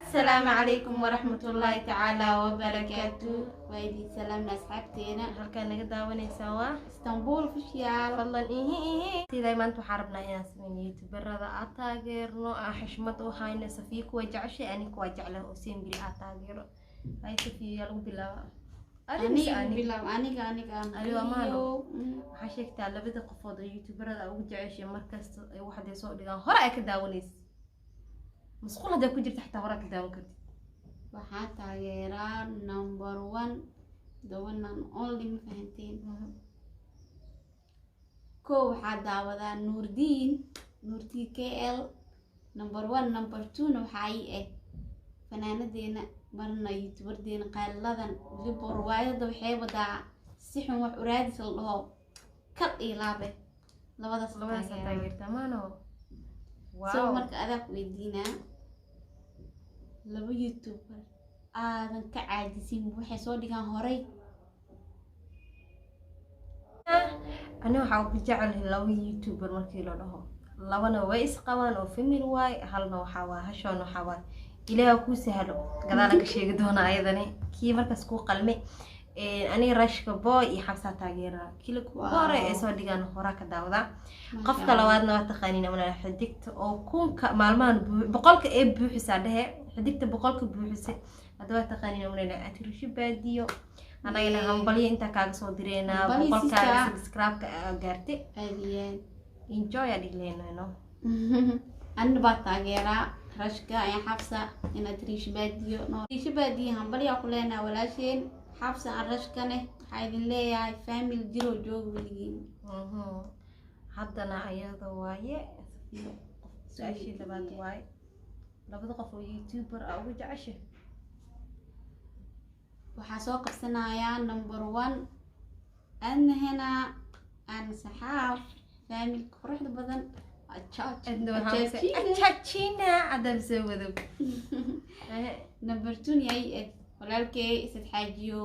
Asalaamu calaykum waraxmatullaahi tacaala wabarakaatu. Waa idin salaamna, asxaabteena. Halkaa naga daawanaysaa waa Istanbul Official. Fadlan ihi ihi siday maanta waxaan rabnaa inaan sameyno youtuberada aad taageerno, aan xishmad u hayno. Safiya kuwa jeceshay, ani kuwa jecla oo sembili aad taageero. Hay Safiya, yaa lagu bilaabaa? Adi mise Aniga ani? Bilaab aniga, aniga. Ani waa maano. Mm. Waxaa sheegtaa labada qofood oo youtuberada ugu jeceshay, markasta ay waxday soo dhigaan hore ay ka daawanaysa, masquul hadday ku jirta xataa hore ka daawan kartid. Waxaa taageeraa number one, the one and only, ma fahanteen? Kow waxaa daawadaa Nuurdiin, Nuurtiin KL, number one. Number two-na waxaa ii ah fanaanadeena, marna youtuberdeena qaaliladan, weliba riwaayadda waxay wadaa si xun wax uraadis la dhaho, kal iyo laabe, labadaas. Labadaas taageeraa. Taageertaa maano? So marka adaa ku weydiinaa, laba youtuber aadan ka caajisin waxay soo dhigaan horay. Ani waxaa ugu jecelahay laba youtuber markii la dhaho, labana way isqabaan oo family waay, halna waxaa waay, hashoona waxaa waay, Ilaaha kuu sahlo, gadaala ka sheegi doona ayadani kii markaas kuu qalme. Aniga Rashka Boy iyo Xabsaa taageera kila kuwa hore ay soo dhigaan horaa ka daawadaa. Qofka labaadna waa taqaaniin amana, xidigta oo kunka maalmahan 100-ka ee buuxisaa dhehe, xidigta 100-ka buuxisay hadda waa taqaaniin amanaa, Atirisho Baadiyo. Anagana hambalyo intaa kaaga soo direynaa. Hambalyo, 100-kaaga sister. Subscribe-ka aa gaartay. Aad iyo aad. Enjoy aa dhigleenayno. Anina baa taageeraa Rashka ayaa Xabsa inaad Riish Baadiyo, no Riisho Baadiyo. Hambalyaa ku leenaha walaasheen Xabsa aan Rashkane. Waxaa idin leeyahay family jiroo jooga weligiin. Haddana ayada waaye su-aashii labaad waaye, labada qof oo youtuber aa ugu jeceshay. Waxaa soo qabsanayaa number one adna henaa aan saxaaf familka quruxda badan. Adna waxaa Ajaajina. Ajaajina haddaan soo wado. Number two yaay ed walaalkey Isad Xaajiyo,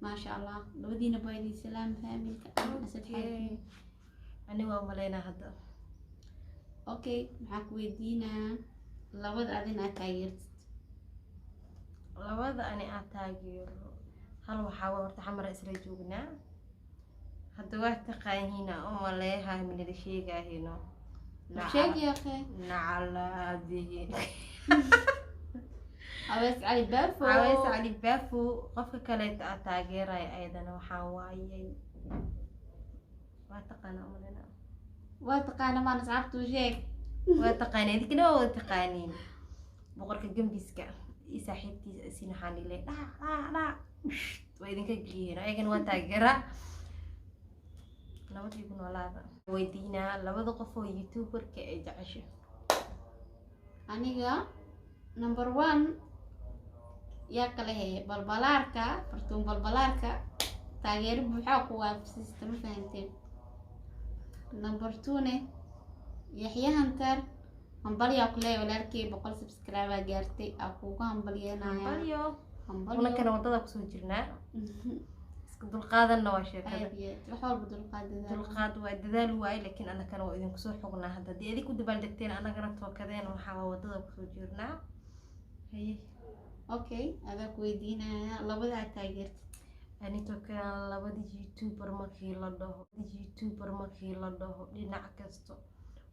maasha Allah. Labadiina baa idin salaam, familka Asad Xaajiyo. Ani waa maleynaa hadda. Okay, maxaa ku weydiinaa labada adina aad taageertid? Labada ani aad taageero, hal waxaa waa horta Xamara isla joognaa hadda, waa taqaaniina u maleeha, minala sheegaahino. Sheeg yaaqe. Nacalaadihi. Awees Cali Baafo. Caweys Cali Baafo. Qofka kaleeta aad taageeraya ayadana waxaa waayay, waa taqaanaa umalena. Waa taqaana maan, asxaabtu sheeg. Waa taqaaniin, idinkana waa wada taqaaniin, boqorka gambiska iyo saaxiibtiisa isin waxaan dhilay dhac dhac dhac waa idinka geliyeen, ayagana waa taageeraa. Nabad igu noolaada. Weydiinaa labada qof oo youtuberka ay jecesha. Aniga number one yaa kale he, Balbalaarka, Fartuun Balbalaarka, taageero buuxaa ku waafsista, ma fahanteen? Number two ne Yaxya Hantar. Hambalyaa ku leeyahay walaalkey, 100 subscribe gaartay, aa kuuga hambalyeynaya. Hambalyo. Hambalyo. Unakana waddada kusoo jirnaa, iska dulqaadanna waa sheekada. Aad iyo aad, wax walba dulqaad, dadaal. Dulqaad waa dadaal waaye, laakiin anakana waa idinku soo xognaa hadda. Haddii idinku dabaaldegteen, anagana tookadeen, waxaa waa waddada kusoo jirnaa. Haye. Okay, adaa ku weydiinaya labada aad taageertid. Ani tookadaan labada youtuber markii la dhaho, dhinac kasto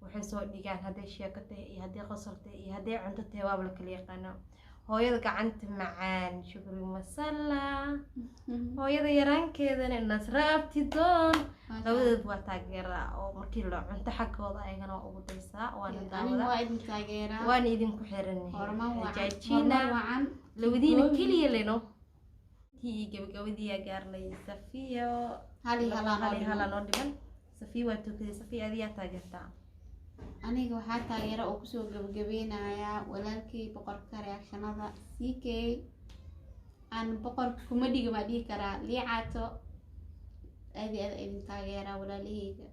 waxay soo dhigaan, hadday sheeko tahay iyo hadday qosol tahay iyo hadday cunto tahay, waaba la kala yaqaanaa. Hooyada gacanta macaan Shukri Masala, hooyada yaraankeedana Nasra Abtidoon, labadood waa taageeraa oo markii la cunto xaggooda ayagana waa ugu daysaa, waana Aniga daawadaa. Waa idin taageeraa. Waana idinku xiranyahay. Horumar wacan. Jaajina. Horumar wacan. Labadiina Goobi. keliya leno tii iyo gabagabadii gaarnay, Safiyo. Hal iyo halaa noo Hal iyo halaa dhiman. Noo dhiman. Safiyo waa tukaday. Safiyo, adiyaa taageertaa? Aniga waxaa taageera oo kusoo gabagabeynayaa walaalkay boqorka reactionada CK, aan boqorka kumadiga maa dhihi karaa, Liicaato. Aad iyo aad idin taageeraa walaalaheyga,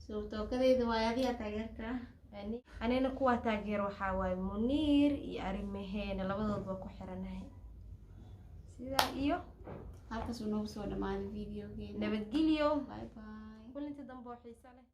soo tookadeyda waay. Adigaa taageertaa? Anina kuwaa taageer waxaa waaye Muniir iyo Arrimaheena, labadood waa ku xiranahay. Sidaa iyo Halkaas uu noogu soo dhamaaday videogeena. Nabadgelyo. Bye bye. Kulanti dambe oo xiiso leh.